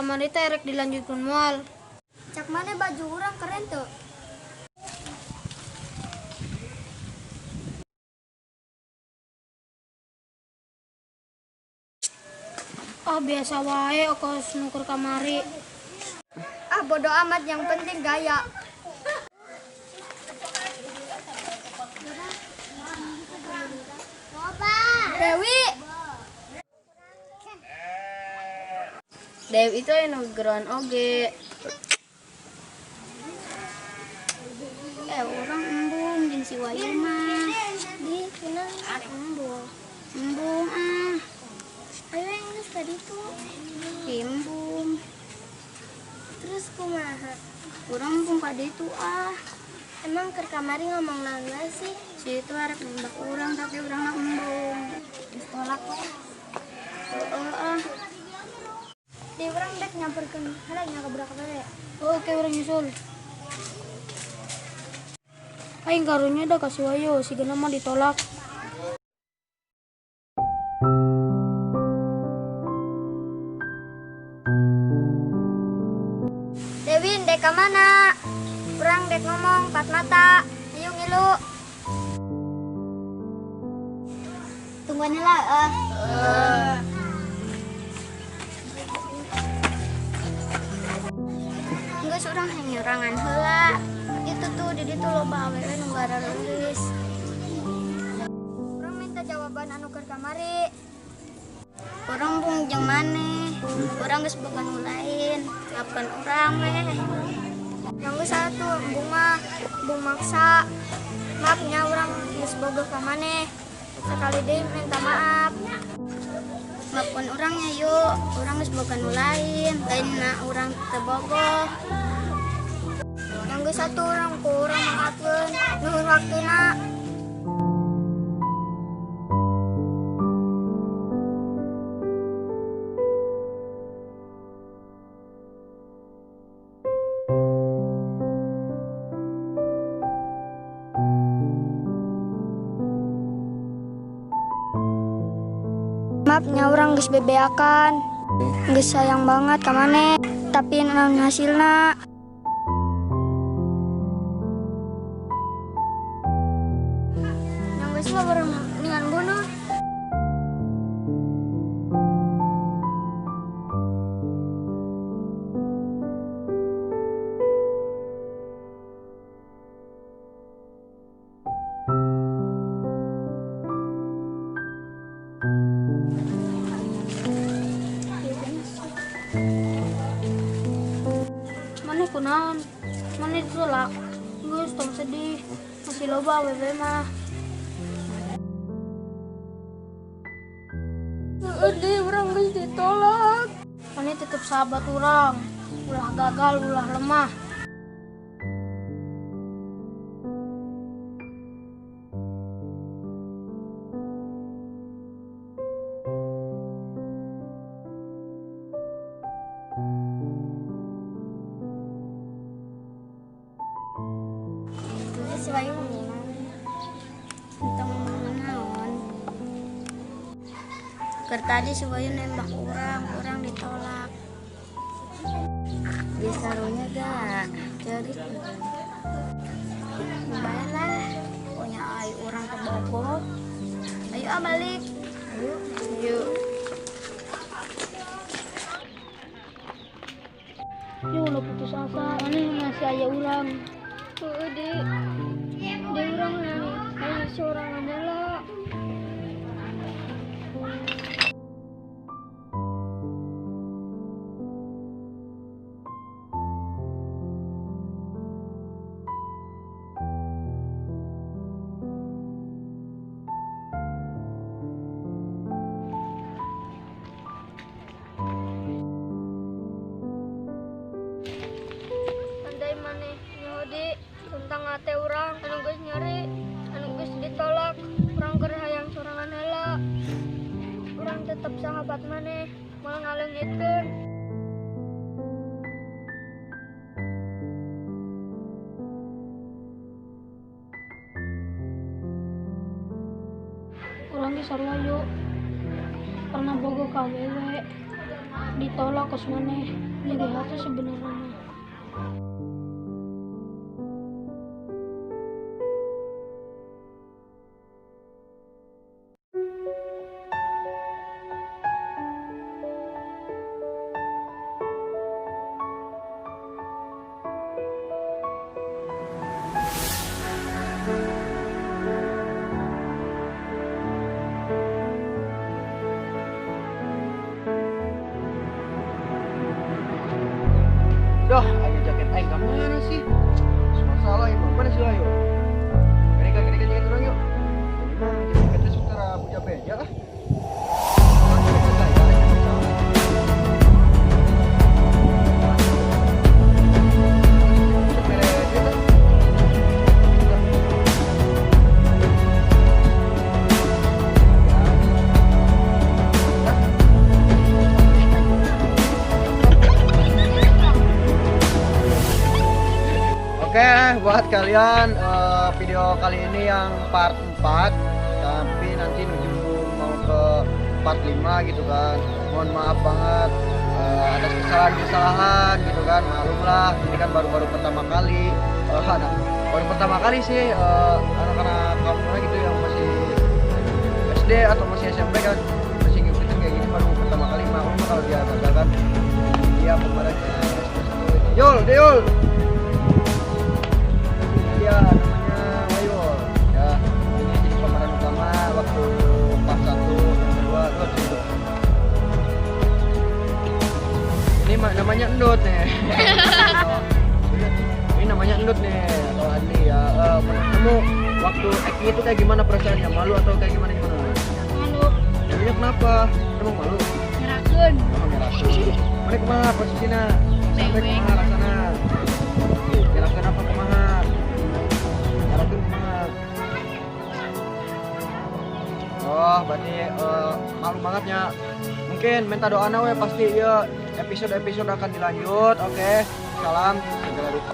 Kamari teh rek dilanjutkeun moal. Cak mana baju urang keren tuh? Ah biasa wae kos nukur kamari. Ah bodo amat, yang penting gaya. Dewi. Dewi itu anu geroan oge. Urang embung jeung si Wayu mah. Di kunaon embung? Embung ah. Ayo yang geus tadi tuh. Embung. Terus kumaha? Urang embung ka ditu ah. Emang keur kamari ngomong naon wae sih? Si itu arek nembak urang tapi urang mah embung. Geus tolak we. Heeh ah. Di urang dek nyamperkeun heula nya ka budak kabeh. Oke, urang nyusul. Aing karunya dah kasih Wayu, sigana mah ditolak. Dewi dek ka mana? Urang dek ngomong empat mata. Ayo ngilu. Tungguan heula ah. Geus urang hangyurangan heula. Itu tuh di ditu loba awewe nu gareulis. Urang minta jawaban anu keur kamari. Urang bung jeung maneh. Urang geus boga nu lain. Maafkan urang weh. Yang geus atuh embung mah, embung maksa. Maaf nya urang geus boga ka maneh. Sekali deui minta maaf. Maafkan urang nya yuk. Urang geus boga nu lain. Lainna urang teu bogoh. Yang geus atuh urang ku urang maafkeun. Nuhun waktuna. Maafnya urang geus bebeakan. Geus sayang banget ka maneh, tapi naon hasilna? Yang geus mah urang mendingan bunuh. Maneh kunaon? Maneh ditolak. Geus tong sedih. Masih loba awewe mah. Heeh, urang geus ditolak. Maneh tetep sahabat urang. Ulah gagal, ulah lemah. Si Wayu ngomong. Entong ngomong naon. Keur tadi si Wayu nembak urang, urang ditolak. Geus karunya ga ceurik. Bae lah, pokoknya ai urang teu bogoh. Ayo ah balik. Ayo. Yuk. Yuk ulah putus asa, maneh masih aya urang. Heeh, di. Di urang hayang sorangan heula. Andai maneh nyaho di tentang hate urang anu geus nyeri, anu geus ditolak, urang keur hayang sorangan heula. Urang tetep sahabat maneh, moal ngaleungitkeun. Urang ge sarua yuk. Pernah bogoh ka awewe, ditolak kos maneh. Nyeri hati sebenarnya. Dah, ayo jaket aing ka mana sih? Masalah ieu mah. Mana sih ayo? Gini kan jaket urang yuk. Ini mah jaketnya setara puja beja lah. Oke, buat kalian video kali ini yang part 4, tapi nanti menuju mau ke part 5 gitu kan. Mohon maaf banget atas kesalahan-kesalahan gitu kan. Maklum lah, ini kan baru-baru pertama kali. Nah, baru pertama kali sih anak-anak kamu gitu yang masih SD atau masih SMP kan masih ngikutin kayak gini baru pertama kali. Maklum kalau dia gagal kan. Dia pemerannya Yul, Yul. Dia namanya Wayul ya, ini jadi pemeran utama waktu part 1, yang kedua tuh ini namanya Endut nih. Ini namanya Endut nih atau Adli ya. Kamu waktu acting itu kayak gimana perasaannya, malu atau kayak gimana gimana? Malu. Malunya kenapa? Emang malu? Ngerakeun. Oh, ngerakeun. Mana kumaha posisinya? Sampai kumaha rasana? Ngerakeun apa kumaha? Ngerakeun kumaha? Oh, berarti malu bangetnya. Mungkin minta doana we pasti ya episode-episode akan dilanjut. Oke. Salam segala rupa.